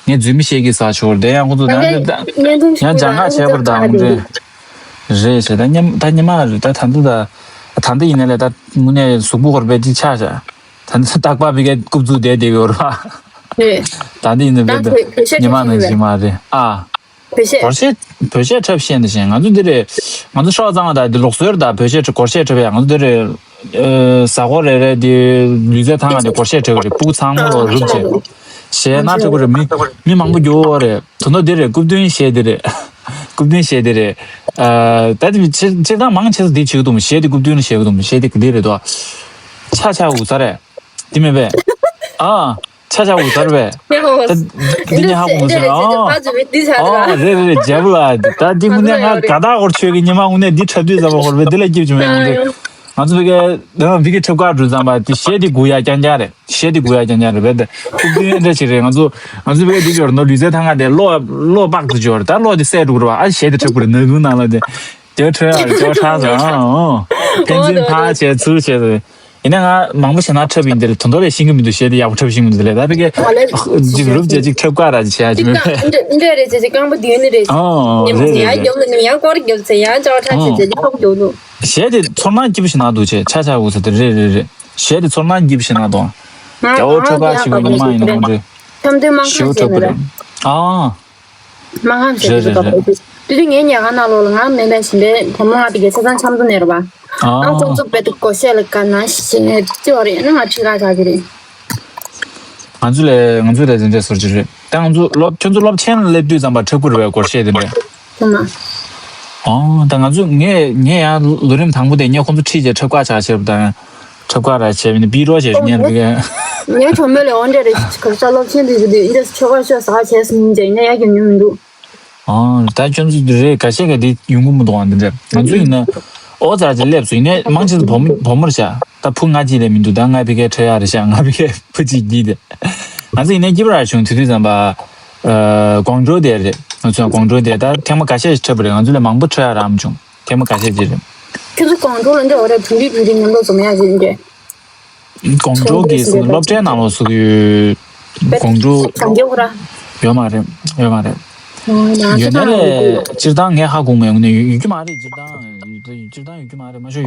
ངས་རྫུན་མི་བཤད་ཀྱི་ཟ་ཆོག་རེད། ཡང་ཁོ་ཚོ་ད་ཡང་ཅང་ང་བྱས་པར་ད་ངོ་འདྲེ་རེད་ཞེས་ད་ཉམ་ད་ཉི་མ་རེད། ད་ད་འདི་ད་ད་འདི་ཡིན་ན་ལས་ད་དངོས་གནས་གཟུགས་པོ་ཧོར་པའི་ཅིག་ཆགས་བྱ། ད་འདི་རྟག་པར་བི་གའི་རྐུབ་བཙུགས་བསྡད་བསྡད་ཡོད་རེད་པ། རེད། ད་འདི་ཡིན་ན་བས་ད་ད་ཉི་མ་ནང་བཞིན་མ་རེད་ཨ། བོད་གཞས། སྒོར་གཞས་བོད་གཞས་འཁྲབ་ཤེས་འདི་བཞིན་ང་ཚོ་འདི་རེད། ང་ཚོ་སྲོག་གཙང་བ་དང་འདི་ལུགས་སྲོལ་དང་བོད་གཞས་སྒོར་གཞས་འཁྲབ་ཡ་ང་ཚོ་འདི་རེད། ཨ་གཟའ་འཁོར་རེ་རེ་འདི་ལུས་རྩལ་ཐང་ང་འདི་སྒོར་གཞས་འཁྲབ་ཀྱི་རེད། སྤུ་གུ་ཚང་མ་ལོ་རུབ་བྱས། གཞས་ནང་འཁྲབ་ཀྱི་རེད། མི་མི་མང་པོ་འགྱོ་བ་རེད། དོན་དག་འདི་རེད། རྐུབ་སྟོན་གཞས་འདི་རེད། རྐུབ་སྟོན་གཞས་འདི་རེད། ཨ་ད་འདི་སྤྱིར་སྤྱིར་བཏང་མང་ཆེ་ས་འདི་བྱེད་ཀྱི་འདུག་གཞས་འདི་རྐུབ་སྟོན་ལ་གཞས་ཀྱི་འདུག་གཞས་འདི་འདི་རེད་དོ། ཆ་ཆ་འུ་ཚ་རེད། འདི་མེད་པས། ཨ། ཆ་ཆ་འུ་ཚར་བས། ད་འདི་ནི་ཧ་གོ་མི་སོང་ཨ། ཨ་རེད་རེད་རེད། རྒྱལ་པོ་ལགས་ད་འདི་དངོས་གནས་ང་དགའ་ཐག་ཧོར་ཆོས་ཀྱི་ཉི་མ་དངོས་གནས་འདི་འཁྲབ་དུས་ཙམ་པ་ཧོར་བས་འདི་ལ་སྐྱིབ་བྱུང་བས་ང་ཚོ། ང་ཚོ་བི་གའི་བི་གའི་འཁྲབ་གར་འགྲོ་ཙམ་པ་དེ་གཞས་དེ་གུ་ཡ་རྐྱང་རྐྱང་རེད། གཞས་དེ་གུ་ཡ་རྐྱང་རྐྱང་རེད་བས་ད་ཁུག་རྟེན་འདྲ་ཞིག་རེད། ང་ཚོ་ང་ཚོ་བི་གའི་འདི་འབྱོར་ནོ་ལུས་རྩལ་ཐང་ང་དེ་གློག་གློག་པག་ཏུ་འབྱོར་ད་གློག་དེ་སད་འགྲོ་གི་རེད་བ། ཨ་གཞས་དེ་འཁྲབ་གི་རེད། ནག་ཁུང་ནང་ལ་དེ་དེ་འཁྲབ་ཡ་རེད། ཅོ་ཧྲ་ཟེར་ཨ་ཨོ་ཕན་ཚུན་ཕ་བྱས་ཚུར་བྱས་ཟེར། ཡིན་ན་ང་མང་པོ་ཞེ་ན་འཁྲབ་ཡིན་དེར་དོན་དག་ལས་ཤེས་ཀྱི་མི་འདུག་གཞས་དེ་ཡག་པོ་འཁྲབ་ཤེས་ཀྱི་མི་འདུག་ལས་ད་ཕ་གི་ཨ་ལས་ཅིག་རུབ་བྱས་ཅིག་འཁྲབ་དཀའ་ར་ཅིག་བྱས་ཅིག་མེད་པས། འདི་འདྲ་རེད་ཅེས་ཅིག་རྐང་པ་མདུན་ནས་རེད། ཨོ་ཉིན་མོ་རེད་ཡང་རེད་རྒྱབ་ལ་ནི་ཡང་སྐོར་རྒྱབ་ཚེ་ཡང་ཅག་ཁྲ་ཆེ་ཆེ་ཅིག་ཁོག་རྒྱབ་འདུག་གཞས་དེ་ཚོར་སྣང་སྐྱིད་པོ་ཞིག་ན་འདུག་ཅེས་ཆ་ཆ་འུ་ཚ་དེ་རེད་རེད་རེད། གཞས་དེ་ཚོར་སྣང་སྐྱིད་པོ་ཞིག་ན་འདུག་ང་རྒྱ་བོ་ཁྲོ་ཁ་ཞིག་ཡོད་ཉི་མ་ཡིན་ནོ་འདྲེ། འཆམ་མཐུན་མང་ཞེ་པོ་ཁང་ཟེར་ཁྲོ་ནི་རེད། ཁ་རེད། ཨ། མ་ཧམ་ཟེར་རེད་དུས་རེད་ཚོ་རེད། དུས་དུས་ངའི་ཉལ་ཁང་ནང་ལོགས་ལ་ང་མེད་པའི་ཞིང་པའི་བུ་མོ་ང་དེ་གའི་ཆ་ཚང་འཆམ་དུ་ནེར་བ། ཨང་ཁོང་ཨ། ཚོ་བེད་དུ་སྒོ་ཤད་ལ་དཀར་ནག་ཞེས་ཅི་བ་རེད་ན་ང་ཁྲི་ཁ་ཆགས་ཀྱི་རེད། ང་ཚོ་ལས་ང་ཚོ་ལས་འཛིན་གྲྭ་ཟུར་གྱི་རེད་ད་ང་ཚོ་སློབ་ཁྱོད་ཚོ་སློབ་ཆེན་ལ་སླེབས་དུས་ཙམ་པ་འཁྲབ་ཁུར་བའི་སྒོར་གཞས་དེ་འདྲ། ཐུབ་མ། ཨང་ད་ང་ཚོ་ངས་ངས་ཡང་ལོ་རིམ་དང་པོ་དེ་ངས་ཁོང་ཚོ་ཁྲིད་བྱས་འཁྲབ་ཁ་ཆགས་བྱས་པ་དང་། འཁྲབ་ཁ་ར་བྱས་པ་ནི་པི་རོ་བྱས་ཉན་པའི་ག་ངའི་གྲོགས་མོ་ལས་འོ་འདྲ་རེད་ག་ས་སློབ་ཆེན་དུ་ཡོད་དུས་འདི་ཆོ་ག་ཤོ་ཟ་བྱས་སུ་ཉིན་བྱས་ཡིན་ན་ཡག་གི་ཉུང་མི་འདུག་ཨང་ད་ཁྱོད་ཚོ་རེད་ག་ཤེད་ག་དེ་ཡོང་གི་མི་འདུག་ཨང་འདི་འདྲ་ང་ཚོ་ཡིན་ན་ཨོ་ཙར་ཅིག་སླེབས་སོང་ཡིན་ནའི་མང་ཆེ་ཚོ་བུ་མོ་བུ་མོར་བྱ་ད་བུ་ང་གཅིག་ལས་མི་འདུག་ད་ང་ཕི་ཁའི་ཁྲ་ཡག་རེད་ཤག་ང་ཕི་ཁའི་བུ་གཅིག་གཉིས་དེ་ང་ཚོ་ཡིན་ནའི་སྐྱིད་པ་ར་བྱུང་དུས་དུས་ཙམ་པ་ཀོང་ཀྲོའུ་དེ་རེད་ང་ཚོ་ཀོང་ཀྲོའུ་དེ་ད་ཐེངས་མ་ཁ་ཤས་ཤིག་འཁྲབ་པ་རེད་ང་ཚོ་ལས་མང་པོ་ཁྲ་ཡག་ར་མ་བྱུང་ཐེངས་མ་ཁ་ཤས་ཅིག་རེད། ཁྱོད་ཚོ་ཀོང་ཀྲོའུ་ལ་འདི་འོ་རེད་བུམ་པའི་བུ་རིགས་མཉམ་དུ་འཛོམས་ཡག་ཅིག་འདྲ། ཀོང་ཀྲོའུ་གི་སློབ་གྲྭའི་ནང་ལོགས་སུ་ཡོད། ཀོང་ཀྲོའུ་ཡོད་མ་རེད་ཡོད་མ་རེད། ཡོད་ན་ལས་སྤྱིར་བཏང་ངས་ཧ་གོ་མེད་ངོ་ནས་ཡོད་ཀྱི་མ་རེད་སྤྱིར་བཏང་སྤྱིར་བཏང་ཡོད་ཀྱི་མ་རེད་མ་ཤོད་ཡོད།